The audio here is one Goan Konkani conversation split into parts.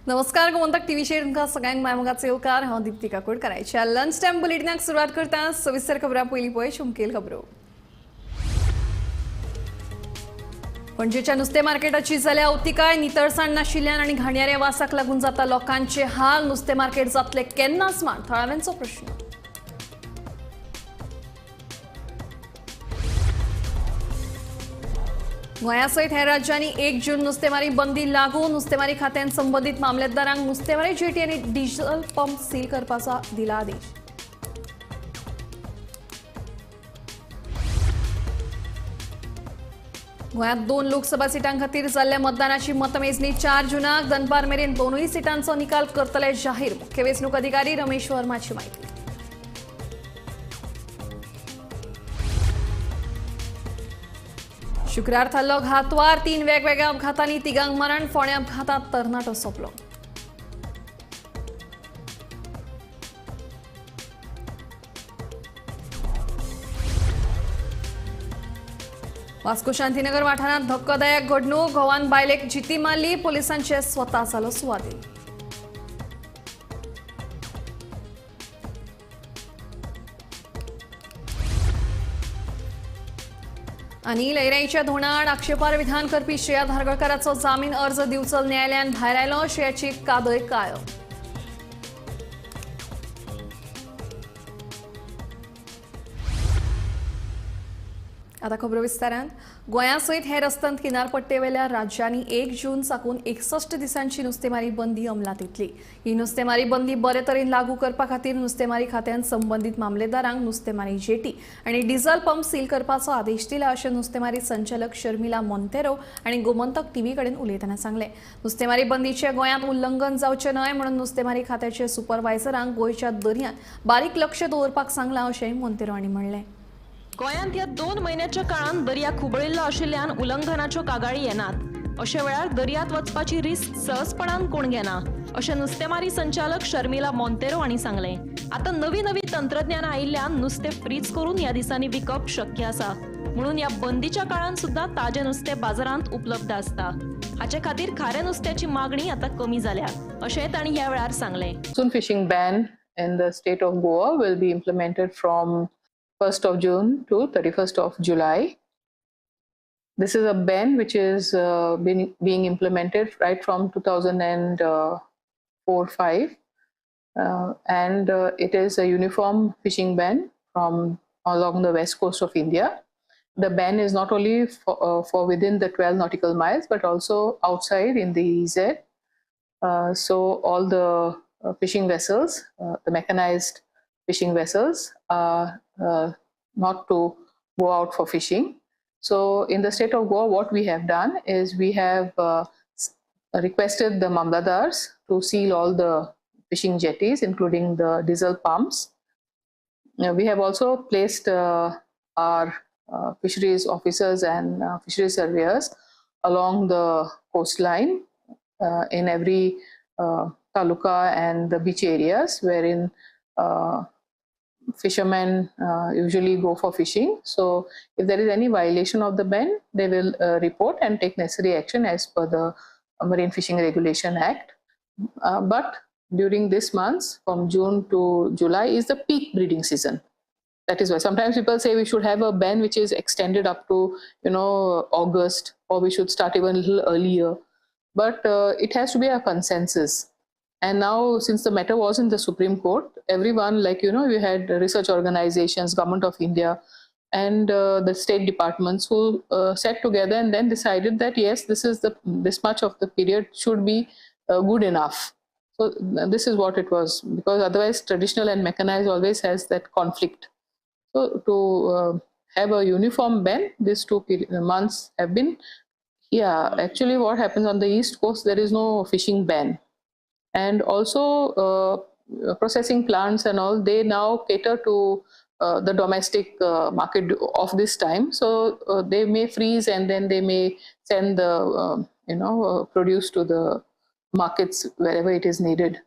नमस्कार, गोमंतक टीव्हीचेर तुमकां सगळ्यांक मायमोगाचो येवकार. हांव दीप्ती काकोडकाराच्या लंच टायम बुलेटिनाक सुरवात करता. सविस्तर खबरां पयलीं पळय मुखेल खबरो. पणजेच्या नुस्तें मार्केटाची जाल्या अवतिकाय. नितळसाण नाशिल्ल्यान आनी घाणयाऱ्या वासाक लागून जाता लोकांचे हाल. नुस्तें मार्केट जातलें केन्ना स्मार्ट, थळाव्यांचो प्रश्न. गोंया सयत हेर राज्यांनी 1 जून नुस्तेमारी बंदी लागू. नुस्तेमारी खात्यान संबंदीत मामलेदारांक नुस्तेमारी जेटी आनी डिझल पंप सील करपाचो दिला आदेश. गोंयांत 2 लोकसभा सिटां खातीर जाल्ल्या मतदानाची मतमेजणी 4 जूनाक. दनपार मेरेन 2 सिटांचो निकाल करतले जाहीर. मुख्य वेंचणूक अधिकारी रमेश वर्माची माहिती. शुक्रार थारलो घातवार. 3 वेगवेगळ्या अपघातांनी तिगांक मरण. फोंड्या अपघातात तरणाटो सोंपलो. वास्को शांतीनगर वाठारांत धक्कोदायक घडणूक. घोवान बायलेक जिती मारली. पोलिसांचे स्वता जालो सुवादीन. आनी लयराईच्या धोणाआड आक्षेपार्ह विधान करपी श्रेया धारगळकाराचो जामीन अर्ज दिवचल न्यायालयान भायर आयलो. श्रेयाची कादय कायम. आता खबरो विस्तारान. गोंया सयत हेर अस्तंत किनारपट्टेवेल्या राज्यांनी 1 जून साकून 61 दिसांची नुस्तेमारी बंदी अंमलात येतली. ही नुस्तेमारी बंदी बरे तरेन लागू करपा खातीर नुस्तेमारी खात्यान संबंदीत मामलेदारांक नुस्तेमारी जेटी आनी डिझल पंप सील करपाचो आदेश दिला अशें नुस्तेमारी संचालक शर्मिला मोंतेरो आनी गोमंतक टीव्ही कडेन उलयतना सांगलें. नुस्तेमारी बंदीचें गोंयांत उल्लंघन जावचें न्हय म्हणून नुस्तेमारी खात्याचे सुपरवायझरांक गोंयच्या दर्यांत बारीक लक्ष दवरपाक सांगलां अशेंय मोंतेरो हांणी म्हणलें. गोंयांत ह्या 2 म्हयन्याच्या काळांत दर्या खुबळिल्लो आशिल्ल्यान उल्लंघनाच्यो कागाळी येनात. अशा वेळार दर्यांत वचपाची रिस्क सहजपणान कोण घेना अशें नुस्तेमारी संचालक शर्मिला मोंतेरो हांणी सांगलें. आतां नवी नवी तंत्रज्ञानां आयिल्ल्यान नुस्तें फ्रीज करून ह्या दिसांनी विकप शक्य आसा, म्हणून ह्या बंदीच्या काळांत सुद्दां ताजें नुस्तें बाजारांत उपलब्ध आसता. हाचे खातीर खाऱ्या नुस्त्याची मागणी आतां कमी जाल्या अशें तांणी ह्या वेळार सांगलें. Soon fishing ban in the state of Goa will be implemented from 1st of June to 31st of July. This is a ban which is being implemented right from 2004-05, and it is a uniform fishing ban from along the west coast of India. The ban is not only for within the 12 nautical miles but also outside in the EZ. So all the fishing vessels, the mechanized fishing vessels, are not to go out for fishing. So in the state of Goa, what we have done is we have requested the mamladars to seal all the fishing jetties, including the diesel pumps. Now, we have also placed our fisheries officers and fisheries surveyors along the coastline in every taluka and the beach areas wherein fishermen usually go for fishing. So if there is any violation of the ban, they will report and take necessary action as per the Marine Fishing Regulation Act. But during this month, from June to July, is the peak breeding season. That is why sometimes people say we should have a ban which is extended up to, you know, August, or we should start even a little earlier. But it has to be a consensus. And now, since the matter was in the Supreme Court, everyone, like, you know, we had research organizations, Government of India, and the state departments who sat together and then decided that, yes, this is this much of the period should be good enough. So this is what it was, because otherwise traditional and mechanized always has that conflict. So to have a uniform ban, these 2 months have been, yeah, actually what happens on the East Coast, there is no fishing ban. And also processing plants and all, they now cater to the domestic market of this time. So they may freeze and then they may send the produce to the markets wherever it is needed.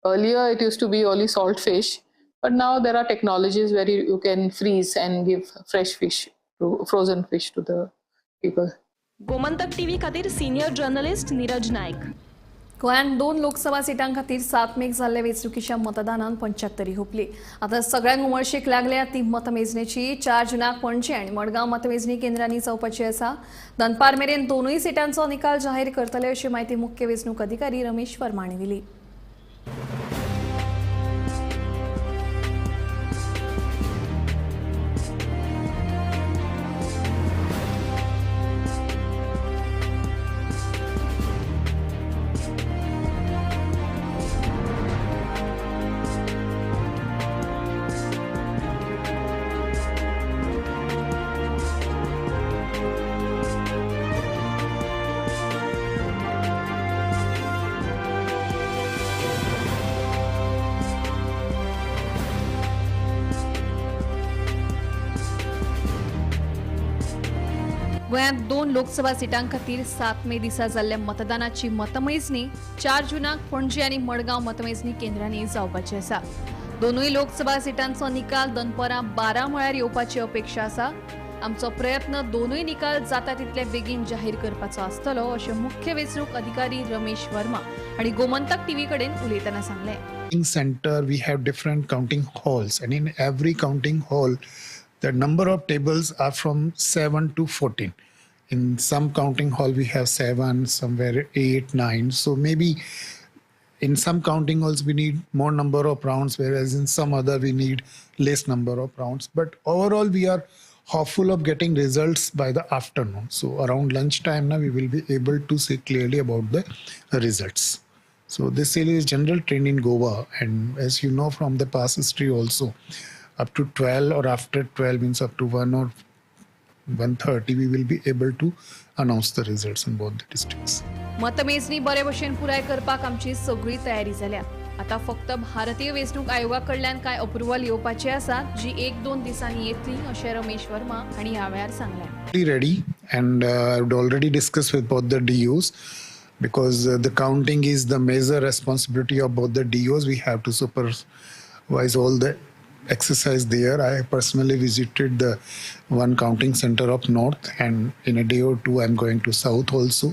Earlier it used to be only salt fish, but now there are technologies where you can freeze and give fresh fish, to frozen fish to the people. Gomantak TV खातीर सिनियर जर्नलिस्ट नीरज नायक. गोंयांत 2 लोकसभा सिटां खातीर 7 मेक जाल्ले वेंचणुकीच्या मतदानान 75 हुपली. आतां सगळ्यांक उमळशीक लागल्या ती मतमेजणेची. 4 जुनाक पणजे आनी मडगांव मतमेजणी केंद्रांनी जावपाची आसा. दनपार मेरेन दोनूय सिटांचो निकाल जाहीर करतले अशी म्हायती मुख्य वेंचणूक अधिकारी रमेश वर्मा हांणी दिली. गोंयांत 2 लोकसभा सिटां खातीर 7 मे दिसा जाल्ल्या मतदानाची मतमेजणी 4 जुनाक पणजे आनी मडगांव मतमेजणी केंद्रांनी जावपाची आसा. दोनूय लोकसभा सिटांचो निकाल दनपरां 12 म्हळ्यार येवपाची अपेक्षा आसा. आमचो प्रयत्न दोनूय निकाल जाता तितले बेगीन जाहीर करपाचो आसतलो अशें मुख्य वेंचणूक अधिकारी रमेश वर्मा आनी गोमंतक टीव्ही कडेन उलयतना सांगलें. Center we have different counting halls and in every counting hall the number of tables are from 7 to 14. In some counting hall we have 7, somewhere 8, 9. So maybe in some counting halls we need more number of rounds, whereas in some other we need less number of rounds. But overall we are hopeful of getting results by the afternoon. So around lunchtime now we will be able to see clearly about the results. So this is general trend in Goa, and as you know from the past history also, up to 12 or after 12 means up to 1 or 1:30 we will be able to announce the results in both the districts. मतमेजणी बरे भशेन पुराय करपाक आमची सगळी तयारी जाल्या. आतां फक्त भारतीय वेंचणूक आयोगा कडल्यान कांय अप्रुवल येवपाची आसा जी 1-2 दिसांनी येतली अशें रमेश वर्मा हांणी ह्या वेळार सांगलें. Ready and I would already discussed with both the DOs because the counting is the major responsibility of both the DOs. We have to supervise all the exercise there. I personally visited the one counting center up north, and in a day or two I'm going to south also.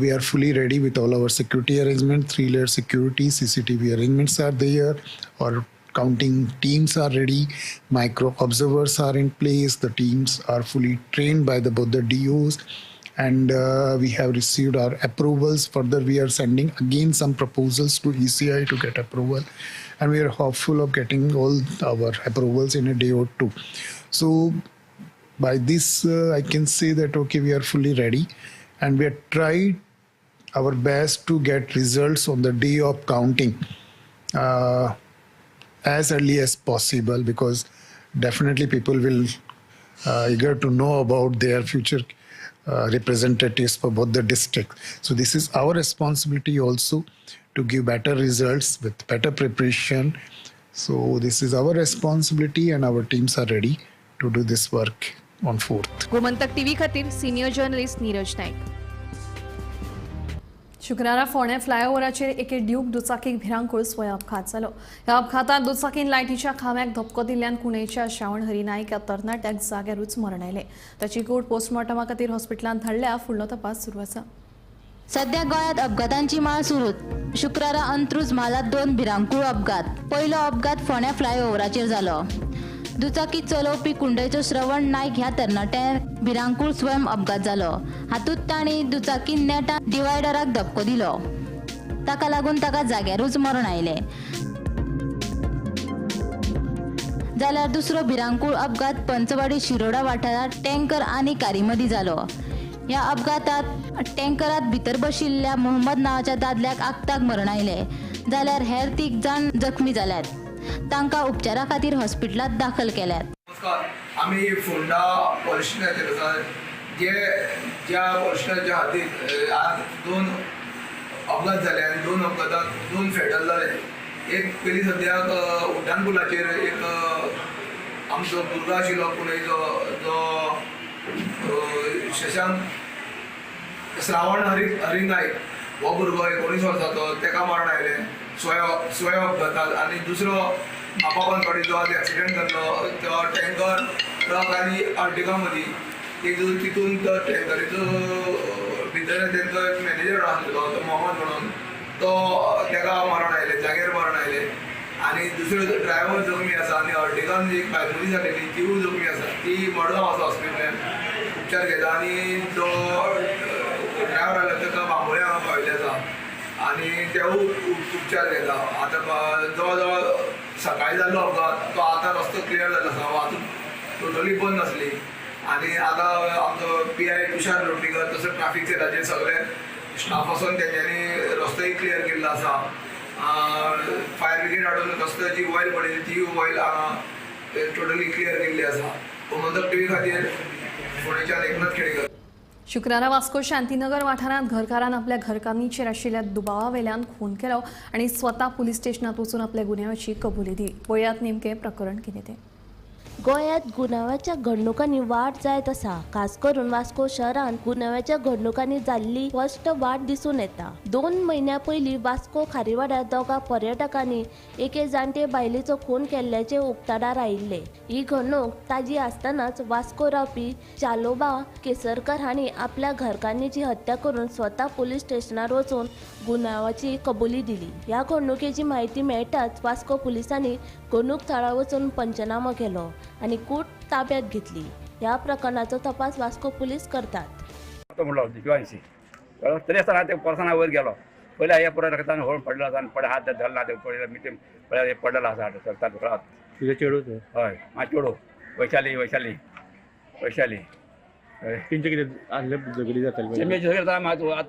We are fully ready with all our security arrangement, 3-layer security, CCTV arrangements are there, our counting teams are ready, micro observers are in place, the teams are fully trained by the both the DOs, and we have received our approvals. Further, we are sending again some proposals to ECI to get approval, and we are hopeful of getting all our approvals in a day or two. So by this, I can say that, okay, we are fully ready, and we have tried our best to get results on the day of counting as early as possible, because definitely people will eager to know about their future representatives for both the districts. So this is our responsibility also to give better results with better preparation. So this is our responsibility, and our teams are ready to do this work on 4th. Gomantak TV खातीर सिनियर जर्नलिस्ट नीरज नाईक. शुक्रारा फोंडें फ्लायओव्हराचेर एके ड्यूक दुचाकीक भिरांकूळ स्वय अपघात जालो. ह्या अपघातांत दुचाकीन लायटीच्या खांब्याक धपको दिल्ल्यान कुणेच्या श्रावण हरी नायक ह्या तरणाट्याक जाग्यारूच मरण आयलें. ताची कूड पोस्टमॉर्टमा खातीर हॉस्पिटलांत धाडल्या. फुडलो तपास सुरू आसा. सध्या गोंयांत अपघातांची माळ सुरूच. शुक्रारा अंत्रुज म्हालांत 2 भिरांकूळ अपघात. पयलो अपघात फोंड्या फ्लायओव्हराचेर जालो. दुचाकी चलोवपी कुंडयचो श्रवण नायक ह्या तरणाट्याक भिरांकूळ स्वयं अपघात जालो. हातूंत तांणी दुचाकी नेटान डिवायडराक धपको दिलो. ताका लागून ताका जाग्यारूच मरण आयलें. जाल्यार दुसरो भिरांकूळ अपघात पंचवाडी शिरोडा वाठारांत टँकर आनी कारी मदीं जालो. ह्या अपघातात टँकरात भितर बशिल्ल्या मोहम्मद नांवाच्या दादल्याक आक्ताक मरण आयलें. जाल्यार हेर 3 जाण जखमी जाल्यात. तांकां उपचारा खातीर हॉस्पिटलांत दाखल केल्यात. नमस्कार, आमी फोंडा पोलीस स्टेशनाचेर आसा. जे ज्या पोलीस स्टेशनाच्या हातीत आज 2 अपघात जाले आनी 2 अपघातान 2 फेटल जाले. एक पयलीं सद्याक उड्डाण पुलाचेर एक आमचो भुरगो आशिल्लो पुणेचो, जो शशांक श्रावण हरी नायक हो भुरगो 19 वर्साचो, ताका मरण आयलें स्वय अपघातात. आनी दुसरो म्हापा पानवाडी जो आज एक्सिडंट जाल्लो तो टँकर ट्रक आनी अर्टिगा मदीं एक तितून तो टँकरीचो भितर तेंचो एक मॅनेजर आसलो तो मोहम्मद म्हणून, तो ताका मरण आयलें, जाग्यार मरण आयलें. आनी दुसरो ड्रायव्हर जखमी आसा आनी अर्टिगान एक बायल मनीस आसलेली तिवूय जखमी आसा, ती मडगांव आसा हॉस्पिटलान उपचार घेता. आनी जो ड्रायव्हर आसलो ताका बांबोळे हांगा पावयल्ले आसा आनी तेवूय उपचार घेता. आतां जवळ जवळ सकाळी जाल्लो अपघात तो आतां रस्तो क्लियर जाल्लो आसा, वाहतूक टोटली बंद आसली. आनी आतां आमचो PI Tushar Lotlikar तसो ट्राफीक सेलाचेर सगळे स्टाफ वचोन तेंच्यांनी रस्तोय क्लियर केल्लो आसा. फायर ब्रिगेड हाडून रस्त्याची ऑयल पडिल्ली ती ऑयल हांगा टोटली क्लियर केल्ली आसा. गोमंतक टीव्ही खातीर फोंडेच्यान एकनाथ खेडेकर. शुक्रारा वास्को शांतीनगर वाठारांत घरकारान आपल्या घरकान्नीचेर आशिल्ल्या दुबावावेल्यान खून केलो आनी स्वता पुलीस स्टेशनात वचून आपल्या गुन्यांवाची कबुली दिली. पळयात नेमकें प्रकरण कितें तें. गोंयांत गुन्यांवाच्या घडणुकांनी वाड जायत आसा. खास करून वास्को शहरांत गुन्यांवाच्या घडणुकांनी जाल्ली स्पश्ट वाड दिसून येता. 2 म्हयन्यां पयलीं वास्को खारीवाड्यार 2 पर्यटकांनी एके जाणटे बायलेचो खून केल्ल्याचें उक्ताडार आयिल्लें. ही घडणूक ताजी आसतनाच वास्को रावपी चालोबा केसरकर हांणी आपल्या घरकान्नीची हत्या करून स्वता पुलीस स्टेशनार वचून गुन्यांवाची कबुली दिली. ह्या घडणुकेची म्हायती मेळटाच वास्को पुलिसांनी घडणूक थळार वचून पंचनामो केलो आनी कूड ताब्यात घेतली. ह्या प्रकरणाचो तपास वास्को पुलीस करतात. म्हणलो जिवांशी तरी आसतना ते पर्सना वयर गेलो. पयले हे पुराय रक्तान होळून पडलो आसा आनी पडे हात धरला ते पडले मिटीम पळय पडलेलो आसा रक्तान धुकळात. तुजें चेडूं तें? हय, म्हाजें चेडूं वैशाली. वैशाली वैशाली. तेंचे कितें आसलें झगडी जाताली? तेमचे झगडी जाता.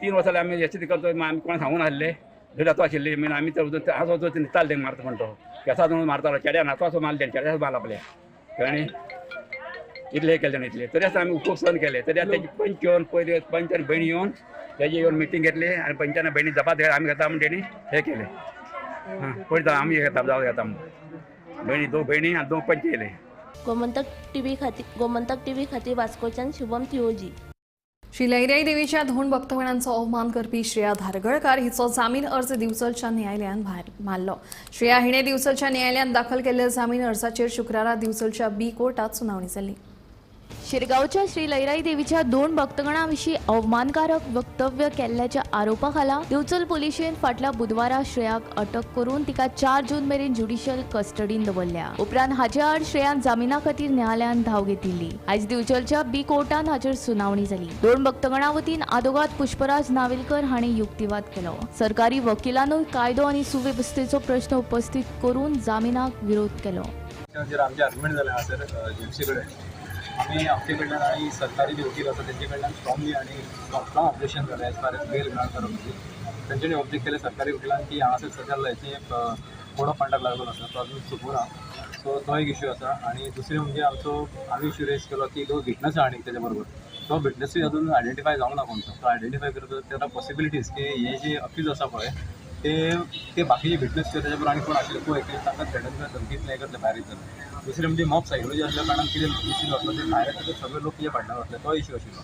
3 वर्सां जाली आमी एस करतो, आमी कोणाक सांगून आसले झगडी जाता आशिल्ली. मागीर आमी तर हांसो न्हिताले तेंका मारता म्हणटा तो केसा जावन मारतालो, चेड्यान हातो मारले तेणें, चेड्यान मारला आपल्या आनी इतले केले तेणें इतले. तरी आसतना आमी खूब सहन केले. तरी आतां तेजी पंच येवन पयली पंच आनी भयणी येवन तेजी येवन मिटींग घेतली आनी पंचान भयणी जपात आमी घेता म्हूण तेणी हें केलें. हां पळयता आमी घेता जावं घेता म्हूण भयणी 2 भयणी आनी 2 पंच येयले. गोमंतक टीव्ही खातीर वास्कोच्यान शुभम थिओजी. श्री लैराई देवीच्या धोंड भक्तगणांचो अवमान करपी श्रेया धारगळकार हिचो जामीन अर्ज दिवचलच्या न्यायालयान भायर मारलो. श्रेया हिणे दिवचलच्या न्यायालयान दाखल केल्ल्या जामीन अर्जाचेर शुक्रारा दिवचलच्या बी कोर्टात सुनावणी जाली. शिरगांवच्या श्री लैराई देवीच्या 2 भक्तगणां विशीं अवमानकारक वक्तव्य केल्ल्याच्या आरोपा खाला दिवचल पुलिशेन फाटल्या बुधवारा श्रेयाक अटक करून तिका 4 जून मेरेन ज्युडिशियल कस्टडीन दवरल्या. उपरांत हाचे आड श्रेयान जामिना खातीर न्यायालयान धांव घेतिल्ली. आयज दिवचलच्या बी कोर्टान हाचेर सुनावणी जाली. 2 भक्तगणां वतीन आदोगाद पुष्पराज नावेलकर हांणी युक्तिवाद केलो. सरकारी वकिलानूय कायदो आनी सुवेवस्थेचो प्रश्न उपस्थित करून जामिनाक विरोध केलो. आमी आमचे कडल्यान आनी सरकारी जे वकील आसा तेंचे कडल्यान स्ट्रॉंगली आनी स्ट्रॉंग ऑब्जेक्शन जालें as far as bail grant करप म्हणजे तेंच्यांनी ऑब्जेक्ट केलें सरकारी वकिलान की हांगासर सद्या हेची कोड ऑफ कंडक्ट लागलो आसा तो अजून सोंपूना, सो तो एक इश्यू आसा. आनी दुसरें म्हणजे आमचो आमी इश्यू रेज केलो की जो विटनस आहा आनी तेच्या बरोबर तो विटनसूय अजून आयडेंटिफाय जावंक ना कोण तो आयडेंटिफाय करता तेका पॉसिबिलिटीज की हे जे अक्यूज आसा पळय ते ते बाकीचे विटनस तेच्या बरोबर आनी कोण आशिल्ले को एक्यूज तांकां थ्रेटन करता धमकीत हें करतले भायर येतले. दुसरें म्हणजे मॉब सायकोलॉजी आसल्या कारणान कितें इश्यू जातलो ते भायर येतले सगळे लोक कितें फाटल्यान वतले तो इश्यू आशिल्लो.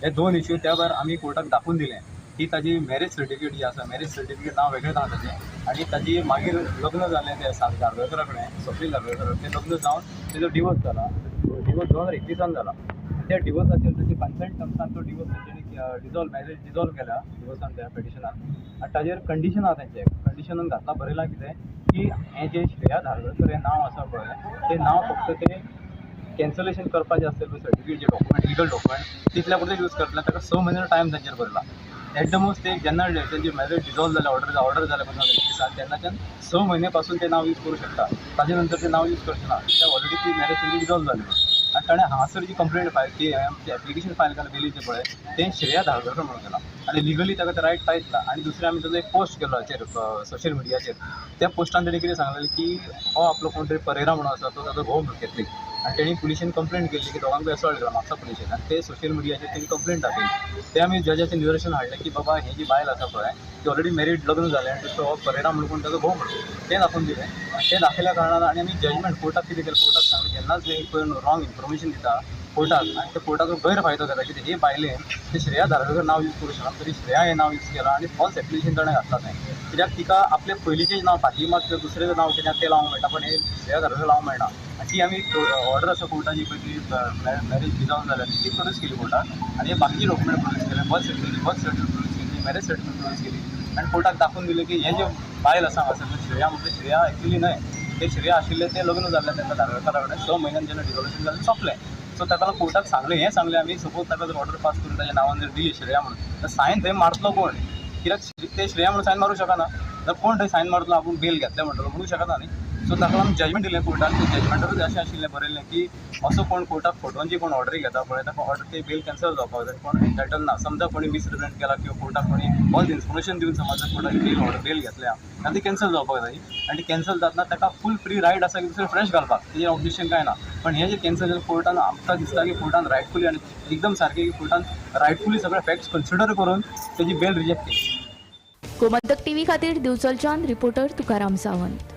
हे 2 इश्यू त्या भायर आमी कोर्टाक दाखोवन दिलें की ताजी मॅरेज सर्टिफिकेट जी आसा मॅरेज सर्टिफिकेट नांव वेगळेंच आहा ताजें आनी ताजी मागीर लग्न जालें ते धारगळकरा कडेन स्वप्नील धारगळकर तें लग्न जावन तेजो डिवोर्स जाला, डिवोर्स 2021 जाला. त्या डिवोर्साचेर ताची कन्सेंट टर्म्सान तो डिवोर्स तेंच्यांनी डिजॉल्व मॅरेज डिजॉल्व केल्या डिवोर्सान त्या पिटिशनान आनी ताजेर कंडिशन आहा तेंचें कंडिशनान घातलां बरयलां कितें की हें जें श्रेया धारगळकर हें नांव आसा पळय तें नांव फक्त तें कॅन्सलेशन करपाचें आसतलें पळय सर्टिफिकेट जें डॉक्युमेंट लिगल डॉक्युमेंट तितल्या पुरतें यूज करतलें ताका 6 म्हयन्याचो टायम तांचेर बरयला. एट the most ते जेन्ना तेंची मॅरेज डिजॉल्व जालें ऑर्डर जालें 2021 तेन्नाच्यान 6 म्हयने पासून तें नांव यूज करूं शकता, ताजे नंतर तें नांव यूज करचें ना कित्याक ऑलरेडी ती मॅरेज तेंची डिजॉल्व जाली. आनी ताणें हांगासर जी कंप्लेंट फायल की एप्लिकेशन फायल केलां बेलीचें पळय तें श्रेया धारगळकर म्हणून केलां आनी लिगली ताका ते रायट कांयच ना. आनी दुसरें आमी ताजो एक पोस्ट केलो हाचेर सोशल मिडियाचेर त्या पोस्टान तेणें कितें सांगलेलें की हो आपलो कोण तरी परेरा म्हणून आसा तो ताजो घोव म्हणून कॅथलीक आनी तेणी पुलिशेन कंप्लेंट केल्ली की दोगांकूय असॉल्ट केला म्हापसा पुलिशेन आनी ते सोशल मिडियाचेर तेणी कंप्लेंट दाखयली. ते आमी जजाचें निदर्शन हाडलें की बाबा ही जी बायल आसा पळय ती ऑलरेडी मॅरीड लग्न जालें आनी तो परेरा म्हणून कोण ताजो घोव म्हणून तें दाखोवन दिलें. तें दाखयल्या कारणान आनी आमी जजमेंट कोर्टाक कितें केलें कोर्टाक सांगलें जेन्नाच एक रॉंग इन्फॉर्मेशन दिता कोर्टाक आनी त्या कोर्टाचो गैरफायदो घेता कितें हे बायलेन ते श्रेया धारगळकर नांव यूज करूं शकना तरी श्रेया हें नांव यूज केलां आनी फॉल्स एप्लिकेशन ताणें घातलां तें कित्याक तिका आपलें पयलींचें नांव फातिमा किंवा दुसरें नांव कितें तें लावंक मेळटा पण हें श्रेया धारगळकर लावंक मेळना. आनी ती आमी ऑर्डर आसा कोर्टाची पळय ती मॅरेज डिजॉल्व जाल्या ती प्रोड्यूस केली कोर्टाक आनी हे बाकीचे डॉक्युमेंट प्रोड्यूस केले बर्थ सर्टिफिकेट प्रोड्यूस केली मॅरेज सर्टिफिकेट प्रोड्यूस केली आनी कोर्टाक दाखोवन दिलें की हें जे बायल आसा हांगासर श्रेया म्हणटा, श्रेया एक्चुली न्हय, ते श्रेया आशिल्लें तें लग्न जाल्लें तेन्ना धारगळकारा कडेन 6 म्हयन्यान जेन्ना डिजोल्युशन जालें सोंपलें. सो ताका लागून कोर्टाक सांगलें, हें सांगलें आमी सपोज ताका जर ऑर्डर पास करून ताच्या नांवान जर दिली श्रेया म्हणून तर सायन थंय मारतलो कोण, कित्याक ते श्रेया म्हणून सायन मारूंक शकना, तर कोण थंय सायन मारतलो आपूण बेल घेतलें म्हणटलो म्हणूंक शकना न्ही. सो ताका लागून जजमेंट दिलें कोर्टान, ते जजमेंटारूच अशें आशिल्लें बरयल्लें की असो कोण कोर्टाक फटोवन जी कोण ऑर्डरी घेता पळय ताका ऑर्डर ते बेल कॅन्सल जावपाक जाय, कोण एन्टायटल ना. समजा कोणी मिसरिप्रेझेंट केला किंवा कोर्टाक कोणी फॉल्स इन्फॉर्मेशन दिवन समज कोर्टाक बेल ऑर्डर बेल घेतल्या आनी ती कॅन्सल जावपाक जाय आनी ती कॅन्सल जातना ताका फूल फ्री रायट आसा की दुसरें फ्रेश घालपाक, तेजें ऑब्जेक्शन कांय ना. पण हें जें कॅन्सल जालें कोर्टान आमकां दिसता की कोर्टान रायटफुली आनी एकदम सारकें की कोर्टान रायटफुली सगळे फॅक्ट्स कन्सिडर करून तेजी बेल रिजेक्ट केली. गोमंतक टीव्ही खातीर दिवचलच्यान रिपोर्टर तुकाराम सावंत.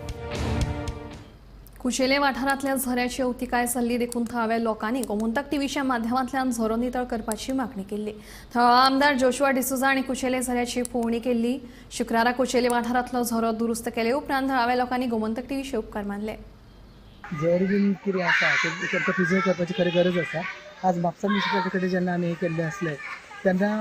कुचेले वाठारांतल्या झऱ्याची अवतिकाय जाल्ली देखून थळाव्या लोकांनी गोमंतक टीव्हीच्या माध्यमांतल्यान झरो नितळ करपाची मागणी केल्ली. थळावा आमदार जोशुआ डिसोजा हांणी कुचेले झऱ्याची पळोवणी केल्ली. शुक्रारा कुचेले वाठारांतलो झरो दुरुस्त केले उपरांत थळाव्या लोकांनी गोमंतक टीव्हीचे उपकार मानले. झर बीन कितें आसा तें तांकां प्रिजर्व करपाची खरी गरज आसा. आज म्हापसा म्युनिसिपालिटी कडेन जेन्ना आमी हें केल्लें आसलें तेन्ना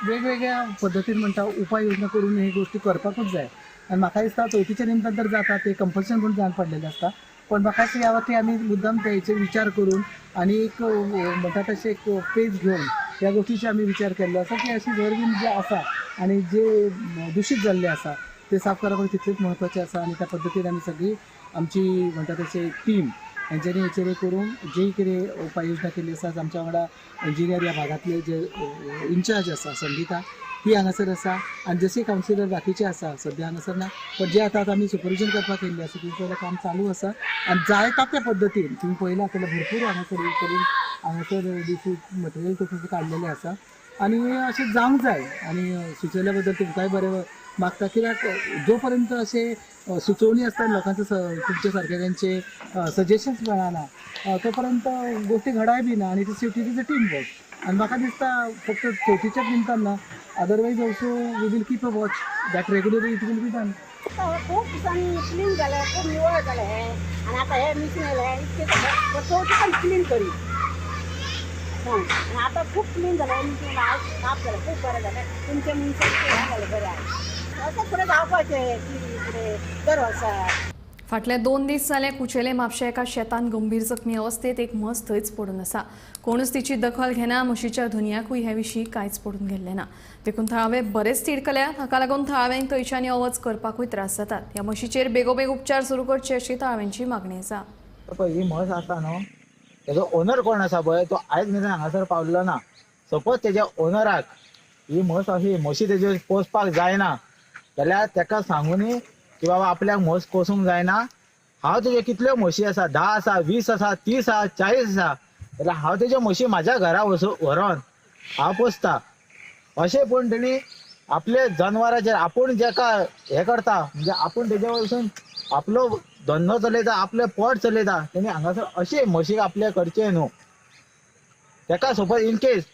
वेगवेगळ्या पद्दतीन म्हणटा उपाय योजना करून हे गोश्टी करपाकूच जाय. आनी म्हाका दिसता चवथीच्या निमतान तर जाता ते कंपल्शन म्हणून जावन पडलेलें आसता, पण म्हाका दिसता ह्या वती आमी मुद्दाम तेचेर विचार करून आनी एक म्हणटा तशें एक पेज घेवन ह्या गोश्टीचे आमी विचार केल्लो आसा की अशी झर बीन जे आसा आनी जे दुशीत जाल्ले आसा ते साफ करप तितलेंच म्हत्वाचें आसा. आनी त्या पद्दतीन आमी सगळी आमची म्हणटा तशें टीम हेंच्यांनी हेचेर करून जी कितें उपाय योजना केल्ली आसा. आमच्या वांगडा इंजिनियर ह्या भागांतले जे इन्चार्ज आसा संगीता ती हांगासर आसा आनी जशे कावन्सिलर बाकीचे आसा सद्या हांगासर ना, पण जे आतां आमी सुपरविजन करपाक येयल्ले आसा तुमी पळयल्यार काम चालू आसा आनी जायता त्या पद्दतीन तुमी पळयलां जाल्यार भरपूर हांगासर करून हांगासर डिफीट मटेरियल तशें काडलेलें आसा आनी अशें जावंक जाय. आनी सुचयल्या बद्दल तुमकांय बरें मागता, कित्याक जो पर्यंत अशें सुचोवणी आसता लोकांचे तुमच्या सारके तेंचे सजेशन्स मेळना तो पर्यंत गोश्टी घडाय बी ना आनी it is a team work. आनी म्हाका दिसता फक्त चवथीच्याच निमतान ना, otherwise also we will keep a watch that regularly it will be done. खूब दिसांनी क्लीन जालें, खूब निवळ जालें हें आनी आतां हें मिशीन येयलें इतकें चवथी पण क्लीन करी आनी आतां खूब क्लीन जालें, मिशीन साफ जालें, खूब बरें जालें. तुमचें मनशां हें जालें बरें आसा, अशें फुडें जावपाचें की फुडें दर वर्सा. फाटले 2 दीस जाले कुचेले म्हापशा एका शेतान गंभीर जखमी अवस्थेत एक म्हस थंयच पडून आसा. कोणूच तिची दखल घेना. म्हशीच्या धुनयाकूय हे विशीं कांयच पडून गेल्लें ना, देखून थळावे बरेच तिडकल्यात. हाका लागून थळाव्यांक थंयच्यान यो वच करपाकूय त्रास जातात. ह्या म्हशीचेर बेगोबेग उपचार सुरू करचे अशी थळाव्यांची मागणी आसा. ही म्हस आसा न्हू, तेजो ओनर कोण आसा पळय तो आयज मेरेन हांगासर पावल्लो ना. सपोज तेज्या ओनराक ही म्हस अशी म्हशी तेजे पोसपाक जायना जाल्यार तेका सांगूनी की बाबा आपल्याक म्हस कोसूंक जायना, हांव तेज्यो कितल्यो म्हशी आसा, 10 आसा, 20 आसा, 30 आसा, 40 आसा, जाल्यार हांव तेज्यो म्हशी म्हाज्या घरा व्हरोन हांव पोसता. अशें पूण तेणी आपले जनवराचेर आपूण जेका हें करता म्हणजे आपूण तेजे वयसून आपलो धंदो चलयता, आपलें पोट चलयता, तेणी हांगासर अशें म्हशीक आपलें करचें न्हू. तेका सपोज इन केस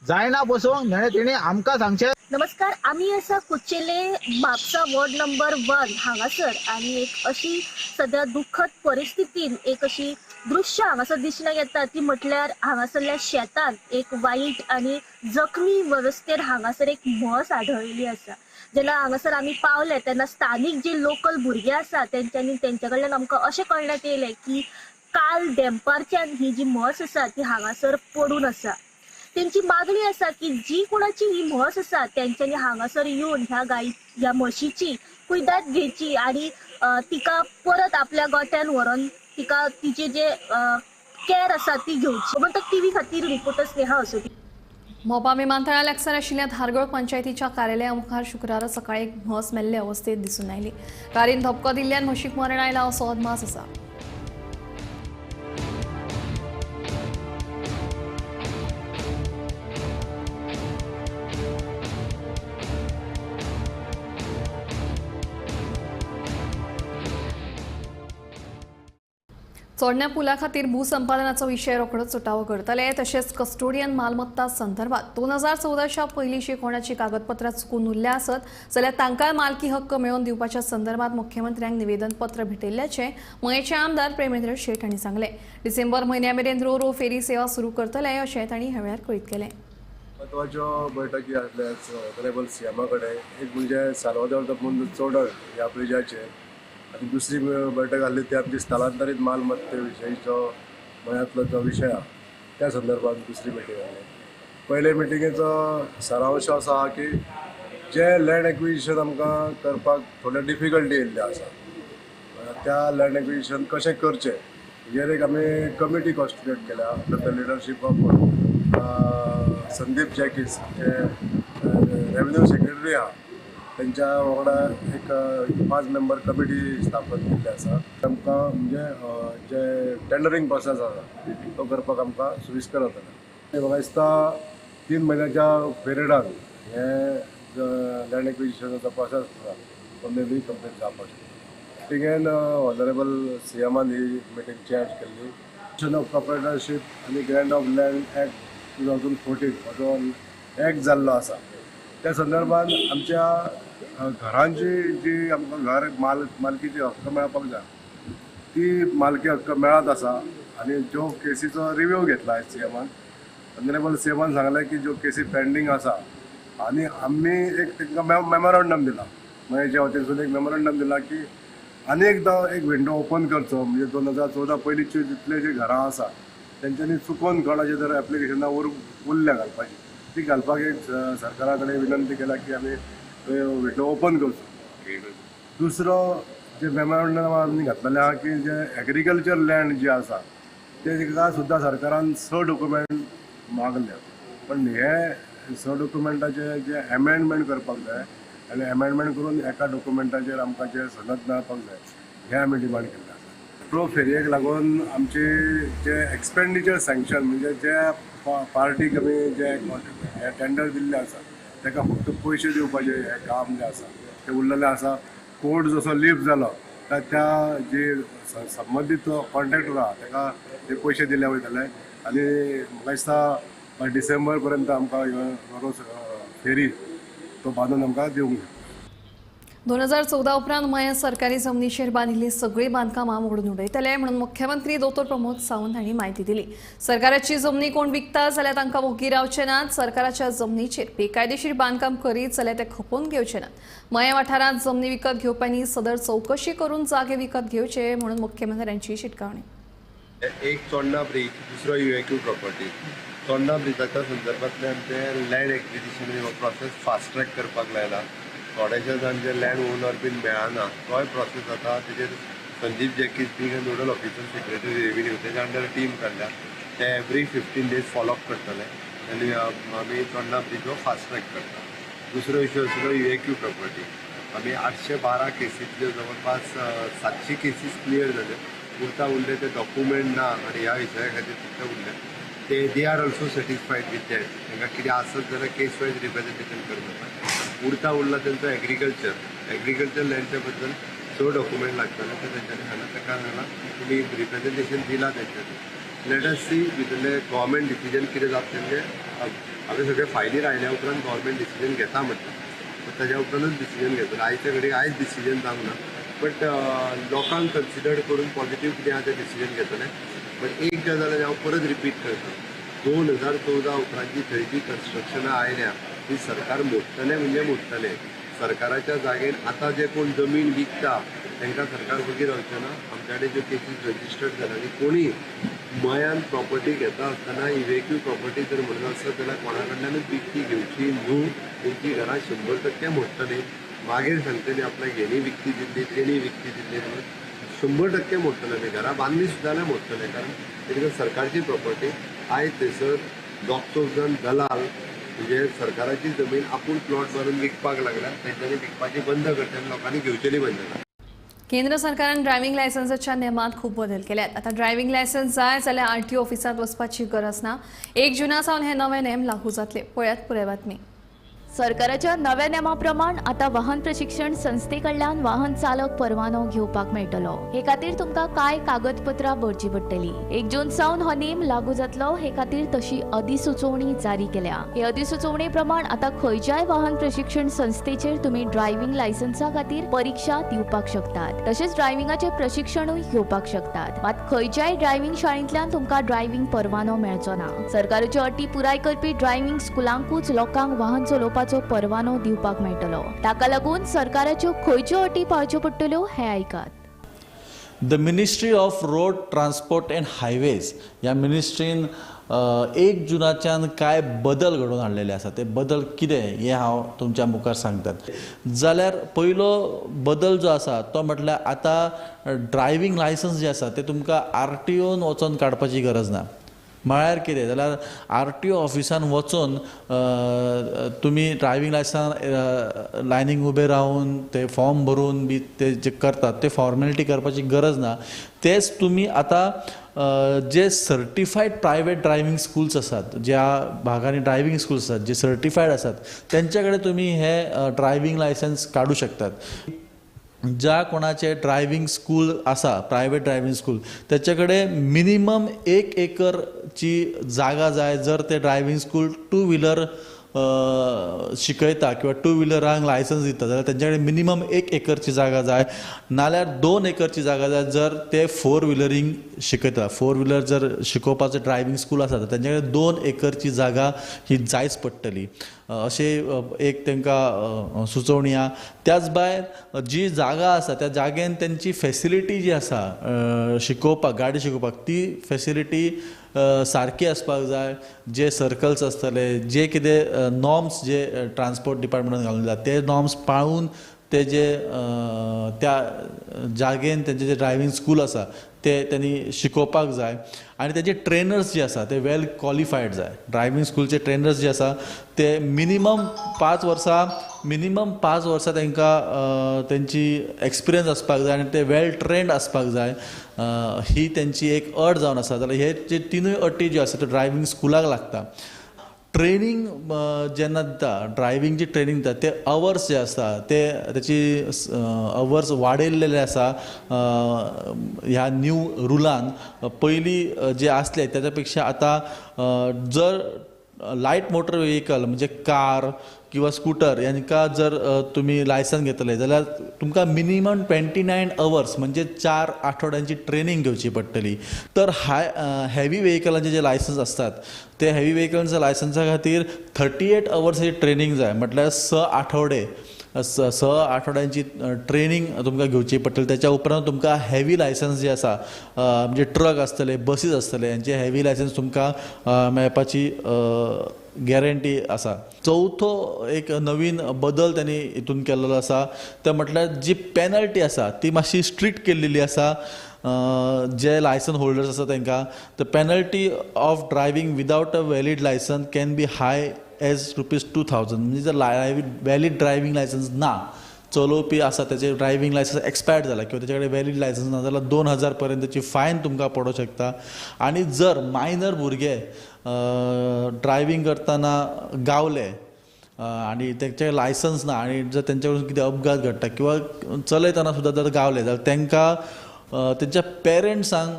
जायना बसूंक जाल्यार तेणी आमकां सांगचें. नमस्कार, आमी आसा कुचेले म्हापसा वॉर्ड नंबर 1 हांगासर आनी एक अशी सद्या दुखद परिस्थितीन एक अशी दृश्य हांगासर दिसून येता ती म्हटल्यार हांगासरल्या शेतांत एक वायट आनी जखमी वेवस्थेर हांगासर एक म्हस आढळिल्ली आसा. जेन्ना हांगासर आमी पावले तेन्ना स्थानीक जे लोकल भुरगे आसा तेंच्यांनी तेंच्या कडल्यान आमकां अशें कळण्यात येयलें की काल देंपारच्यान ही जी म्हस आसा ती हांगासर पडून आसा. तेंची मागणी आसा की जी कोणाची ही म्हस आसा तेंच्यांनी हांगासर येवन ह्या गाय ह्या म्हशीची कुयदाद घेवची आनी तिका परत आपल्या गोट्यान व्हरोन तिका तिचे जे केअर आसा ती घेवची. गोमंतक टीव्ही खातीर रिपोर्टर स्नेहा असोटी. मोपा विमानतळा लागसार आशिल्ल्या धारगळ पंचायतीच्या कार्यालया मुखार शुक्रारा सकाळी एक म्हस मेल्ले अवस्थेत दिसून आयली. कारीन धपको दिल्ल्यान म्हशीक मरण आयला असो अदमास आसा. चोडण्या पुला खातीर भूसंपादनाचो विशय रोखडोच सुटावो करतले. तशेंच कस्टोडियन मालमत्ता संदर्भात 2014च्या पयलींची कोणाची कागदपत्रां चुकून उरल्या आसत जाल्यार तांकां मालकी हक्क मेळोवन दिवपाच्या संदर्भात मुख्यमंत्र्यांक निवेदनपत्र भेटयल्ल्याचें मयेचे आमदार प्रेमेंद्र शेट हांणी सांगलें. डिसेंबर म्हयन्या मेरेन रो रो फेरी सेवा सुरू करतले अशें तांणी ह्या वेळार कळीत केलें. म्हत्वाच्यो बैठकी आसल्या ऑनरेबल सीएमा कडेन. एक म्हणजे साल्वादोर the मुंद चोडण ह्या ब्रिजाचेर, आनी दुसरी बैठक आसली ती आमची स्थलांतरीत मालमत्ते विशयीचो मयांतलो जो विशय आहा त्या संदर्भात दुसरी मिटींग आसली. पयले मिटिंगेचो सारांश असो आहा की जे लँड एक्विजिशन आमकां करपाक थोडे डिफिकल्टी येयल्ली आसा, त्या लँड एक्विजिशन कशें करचें हेजेर एक आमी कमिटी कॉन्स्टिट्यूट केल्या under the leadership of Sandeep Jacques, J revenue secretary आहा तेंच्या वांगडा एक 5 मेंबर कमिटी स्थापन केल्ली आसा. आमकां म्हणजे जे टेंडरींग प्रोसेस आसा तो करपाक आमकां सुविस्कर जातलें. म्हाका दिसता 3 म्हयन्याच्या पिरियडान हे लँड एक्विजिशनाचो प्रोसेस आसा तो मे बी कंप्लीट जावपाक शकता. मिटिंगेन ऑनरेबल सीएमान ही मिटींग चेअर केल्ली. ऑफ प्रोप्रायटरशीप आनी ग्रँट ऑफ लँड एक्ट 2014 हो जो एक्ट जाल्लो आसा त्या संदर्भात आमच्या घरांची जी आमकां घर मालकीची हक्क मेळपाक जाय ती मालकी हक्क मेळत आसा. आनी ज्यो केसीचो रिव्यू घेतला आयज सीएमान, ऑनरेबल सीएमान सांगलें की ज्यो केसी पेंडींग आसा आनी आमी एक तांकां मेमोरंडम दिला, मयेच्या वतीनसून एक मेमोरंडम दिला की आनी एकदां एक विंडो ओपन करचो, म्हणजे 2014 पयलींची जितले जी घरां आसा तेंच्यांनी चुकोन कोणाचे जर एप्लिकेशनां उरल्या घालपाची ती घालपाक एक सरकारा कडेन विनंती केल्या की आमी विंडो ओपन करचो. दुसरो जे मेमोरंडम आमी घातलेलें आहा की जे एग्रीकल्चर लँड जे आसा ते सुद्दां सरकारान 6 डॉक्युमेंट मागले, पण हे 6 डॉक्युमेंटाचे जे एमेंडमेंट करपाक जाय आनी एमेंडमेंट करून एका डॉक्युमेंटाचेर आमकां जे सनद मेळपाक जाय हें आमी डिमांड केल्लें आसा. प्रो फेरयेक लागून आमचे जे एक्सपेंडिचर सँक्शन म्हणजे जे पार्टीक आमी जे हे टेंडर दिल्लें आसा ताका फक्त पयशे दिवपाचें हें काम जें आसा तें उरलेलें आसा. कोर्ट जसो लीप जालो त्या जे संबंदीत कॉन्ट्रॅक्टर आहा ताका ते पयशे दिले वयतले आनी म्हाका दिसता डिसेंबर पर्यंत आमकां ह्यो फेरी तो बांदून आमकां दिवंक जाय. 2014 उपरांत मयें सरकारी जमनीचेर बांदिल्ली सगळीं बांदकामां मोडून उडयतले म्हणून मुख्यमंत्री दोतोर प्रमोद सावंत हांणी म्हायती दिली. सरकाराची जमनी कोण विकता जाल्यार तांकां वोगी रावचे नात. सरकाराच्या जमनीचेर बेकायदेशीर बांदकाम करीत जाल्यार ते खपोवन घेवचे नात. मयें वाठारांत जमनी विकत घेवप्यांनी सदर चवकशी करून जागे विकत घेवचे म्हणून मुख्यमंत्र्यांची शिटकावणी. एक चोडणा ब्रीज, दुसरो युएक्यू प्रॉपर्टी. चोडणा ब्रिजाच्या संदर्भांतल्यान आमचें लँड एक्विजिशन हो प्रोसेस फास्ट ट्रॅक करपाक लायला. थोडेशे जाण जे लँड ओनर बीन मेळना तोय प्रोसेस आतां तेजेर Sandeep Jacques being a nodal officer secretary revenue तेज्या अंडर टीम काडल्या, ते एवरी 15 डेज फॉलोअप करतले आनी आमी चोडणा ब्रीज हो फास्ट ट्रॅक करता. दुसरो इशू आसलो युएक्यू प्रॉपर्टी. आमी 812 केसींतल्यो जवळपास 700 केसीस क्लियर जाल्यो, उरता उरले ते डॉक्युमेंट ना आनी ह्या विशया खातीर फक्त उरले ते they are also satisfied with that. तांकां कितें आसत जाल्यार केस वायज रिप्रेजेंटेशन करता. उरता उरला तेंचो एग्रीकल्चर, एग्रीकल्चर लँडच्या बद्दल 6 डॉक्युमेंट लागताले ते तेंच्यांनी सांगला, ताका सांगलां तुमी रिप्रेजेंटेशन दिलां तेंच्यांनी. Let us सी भितरलें गव्हर्मेंट डिसिजन कितें जातलें, म्हणजे आमी सगळे फायलीर आयल्या उपरांत गव्हर्मेंट डिसिजन घेता म्हणटा, ताज्या उपरांतूच डिसिजन घेतलो. आयच्या घडयेक आयज डिसिजन जावंक ना, बट लोकांक कन्सिडर करून पॉझिटीव कितें आहा तें डिसिजन घेतलें. बट एक गजाल हांव परत रिपीट करता, 2014 उपरांत थंय जी कन्स्ट्रक्शनां आयल्या ती सरकार मोडटलें म्हणजे मोडटलें. सरकाराच्या जागेर आतां जे कोण जमीन विकता तांकां सरकार वगीर रावचें ना. आमच्या कडेन ज्यो केसीस रजिस्टर्ड जाल्या आनी कोणी मयान प्रॉपर्टी घेता आसतना इव्हेक्यू प्रॉपर्टी जर म्हणून आसत जाल्यार कोणा कडल्यानूच विकती घेवची न्हू, तेंची घरां 100% मोडटलीं. मागीर सांगतली आपल्याक हेणी विकती दिल्ली तेणी विकती दिल्ली म्हणून 100% मोडटले. आमी घरां बांदली सुद्दां जाल्यार मोडटले, कारण तेका सरकारची प्रॉपर्टी. आयज थंयसर दोग चौग जाण दलाल म्हणजे सरकाराची जमीन आपूण प्लॉट मारून विकपाक लागल्या, तेंच्यांनी विकपाची बंद करचें आनी लोकांनी घेवचेली बंद करचें. केंद्र सरकारान ड्रायव्हिंग लायसन्साच्या नेमांत खूब बदल केल्यात. आतां ड्रायव्हिंग लायसन्स जाय जाल्यार आरटीओ ऑफिसांत वचपाची गरज ना. 1 जूना सावन हे नवे नेम लागू जातले. पळयात पुराय बातमी. सरकाराच्या नव्या नेमा प्रमाण आतां वाहन प्रशिक्षण संस्थे कडल्यान वाहन चालक परवानो घेवपाक मेळटलो. हे खातीर तुमकां कांय कागदपत्रां भरची पडटली. 1 जून सावन हो नेम लागू जातलो. हे खातीर तशी अधिसुचोवणी जारी केल्या. हे अधिसुचोवणे प्रमाण आतां खंयच्याय वाहन प्रशिक्षण संस्थेचेर तुमी ड्रायव्हिंग लायसन्सा खातीर परिक्षा दिवपाक शकतात. तशेंच ड्रायव्हिंगाचें प्रशिक्षणूय घेवपाक शकतात. मात खंयच्याय ड्रायव्हिंग शाळेंतल्यान तुमकां ड्रायव्हिंग परवानो मेळचो ना. सरकाराच्यो अटी पुराय करपी ड्रायव्हिंग स्कुलांकूच लोकांक वाहन चलोवपाचो परवानो दिवपाक मेळटलो. ताका लागून सरकाराच्यो खंयच्यो अटी पाळच्यो पडटल्यो हें आयकात. The ministry of road transport and highways ह्या मिनिस्ट्रीन 1 जुनाच्यान कांय बदल घडोवन हाडलेले आसा. ते बदल कितें हें हांव तुमच्या मुखार सांगतात. जाल्यार पयलो बदल जो आसा तो म्हटल्यार आतां ड्रायव्हिंग लायसन्स जें आसा तें तुमकां आरटीओन वचोन काडपाची गरज ना. म्हळ्यार कितें जाल्यार आरटीओ ऑफिसान वचून तुमी ड्रायव्हिंग लायसन्स लायनीक उबे रावन ते फॉर्म भरून बी ते जे करतात ते फॉर्मेलिटी करपाची गरज ना. तेच तुमी आतां जे सर्टिफायड प्रायवेट ड्रायव्हिंग स्कूल्स आसात, ज्या भागांनी ड्रायव्हिंग स्कूल्स आसात जे सर्टिफायड आसात तेंच्या कडेन तुमी हे ड्रायव्हिंग लायसन्स काडूं शकतात. ज्या कोणाचे ड्रायव्हिंग स्कूल आसा प्रायवेट ड्रायव्हिंग स्कूल तेचे कडेन मिनिमम 1 एकरची जागा जाय. जर ते ड्रायव्हिंग स्कूल 2 व्हिलर शिकयता किंवा 2 व्हिलरांक लायसन्स दिता जाल्यार तेंचे कडेन मिनिमम 1 एकरची जागा जाय, नाल्यार 2 एकरची जागा जाय जर ते 4 व्हिलरींग शिकयता. 4 व्हिलर जर शिकोवपाचें ड्रायव्हिंग स्कूल आसा तर तेंचे कडेन 2 एकरची जागा ही जायच पडटली अशें एक तांकां सुचोवणी आहा. त्याच भायर जी जागा आसा त्या जागेन तेंची फेसिलिटी जी आसा शिकोवपाक, गाडी शिकोवपाक, ती फेसिलिटी सारकी आसपाक जाय. जे सर्कल्स आसतले, जे कितें नॉर्म्स जे ट्रान्सपोर्ट डिपार्टमेंटान घालून दिला ते नॉर्म्स पाळून ते जे त्या जागेन तेंचे जे ड्रायव्हिंग स्कूल आसा ते तेणी शिकोवपाक जाय. आनी तेजे ट्रेनर्स जे आसा ते वेल क्वॉलिफायड जाय. ड्रायव्हिंग स्कूलचे ट्रेनर्स जे आसा ते मिनिमम 5 वर्सां, मिनिमम 5 वर्सां तांकां तेंची एक्सपिरियन्स आसपाक जाय आनी ते वेल ट्रेंड आसपाक जाय. ही तेंची एक अट जावन आसा. जाल्यार हे जे 3 अटी ज्यो आसा त्यो ड्रायव्हिंग स्कुलाक लागता. ट्रेनींग जेन्ना दिता, ड्रायव्हिंगची ट्रेनींग दिता ते अवर्स जे आसता ते तेची अवर्स वाडयल्लेले आसा ह्या न्यू रुलान. पयलीं जे आसले तेच्या पेक्षा आतां जर लायट मोटर व्हेकल म्हणजे कार किंवा स्कूटर यांका जर तुमी लायसन्स घेतले जाल्यार तुमकां मिनिमम 29 अवर्स म्हणजे 4 आठवड्यांची ट्रेनींग घेवची पडटली. तर हेवी व्हेकलांचे जे लायसन्स आसतात ते हेवी व्हेकलांच्या लायसन्सा खातीर 38 अवर्साची ट्रेनींग जाय, म्हटल्यार 6 आठवडे, 6 आठवड्यांची ट्रेनींग तुमकां घेवची पडटली. त्याच्या उपरांत तुमकां हेवी लायसन्स जे आसा म्हणजे ट्रक आसतले, बसीस आसतले, हेंचे हेवी लायसन्स तुमकां मेळपाची गॅरंटी आसा. चवथो एक नवीन बदल त्यांनी हितून केल्लो आसा ते म्हटल्यार जी पेनल्टी आसा ती मातशी स्ट्रिक्ट केल्लेली आसा. जे लायसन होल्डर्स आसा तांकां the penalty of driving without a valid licence can be high as ₹2000. म्हणजे जर व्हॅलीड ड्रायव्हिंग लायसन्स ना चलोवपी आसा तेचे ड्रायव्हिंग लायसन्स एक्सपायर्ड जाला किंवा तेचे कडेन व्हॅलीड लायसन्स ना जाल्यार 2000 पर्यंतची फायन तुमकां पडोवंक शकता. आनी जर मायनर भुरगे ड्रायव्हिंग करतना गावले आनी तेंचे लायसन्स ना आनी जर तेंचे कडून कितें अपघात घडटा किंवा चलयतना सुद्दां जर गावले जाल्यार तांकां तेंच्या पेरंट्सांक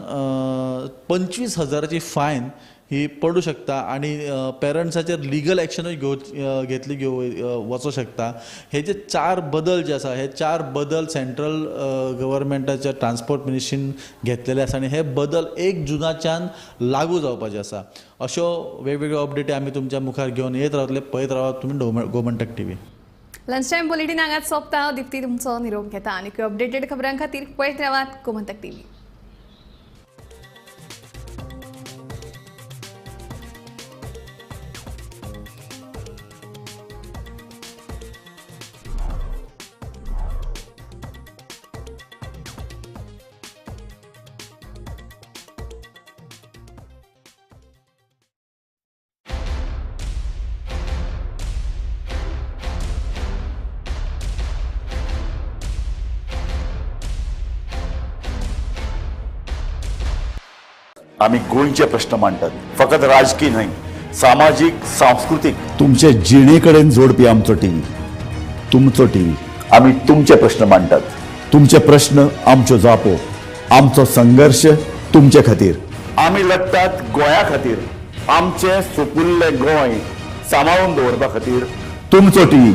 25,000ची फायन ही पडूं शकता आनी पेरंट्साचेर लिगल एक्शनूय घेतली वचूं शकता. हे जे 4 बदल जे आसा हे 4 बदल सेंट्रल गव्हर्मेंटाच्या ट्रान्सपोर्ट मिनिस्ट्रीन घेतलेले आसा आनी हे बदल 1 जुनाच्यान लागू जावपाचे आसा. अश्यो वेगवेगळ्यो अपडेटी आमी तुमच्या मुखार घेवन येत रावतले. पळयत रावात तुमी Gomantak TV. Lunch time bulletin हांगाच सोंपता. दीप्ती तुमचो निरोप घेता आनी अपडेटेड खबरां खातीर पळयत रावात गोमंतक टीव्ही. आमी गोंयचे प्रश्न मांडटात, फकत राजकीय न्हय, सामाजीक, सांस्कृतीक, तुमचे जिणे कडेन जोडपी आमचो टीव्ही, तुमचो टीव्ही. आमी तुमचे प्रश्न मांडटात, तुमचे प्रश्न आमच्यो जापो, आमचो संघर्श तुमचे खातीर. आमी लडटात गोंया खातीर, आमचें सुपुल्लें गोंय सांबाळून दवरपा खातीर. तुमचो टीव्ही.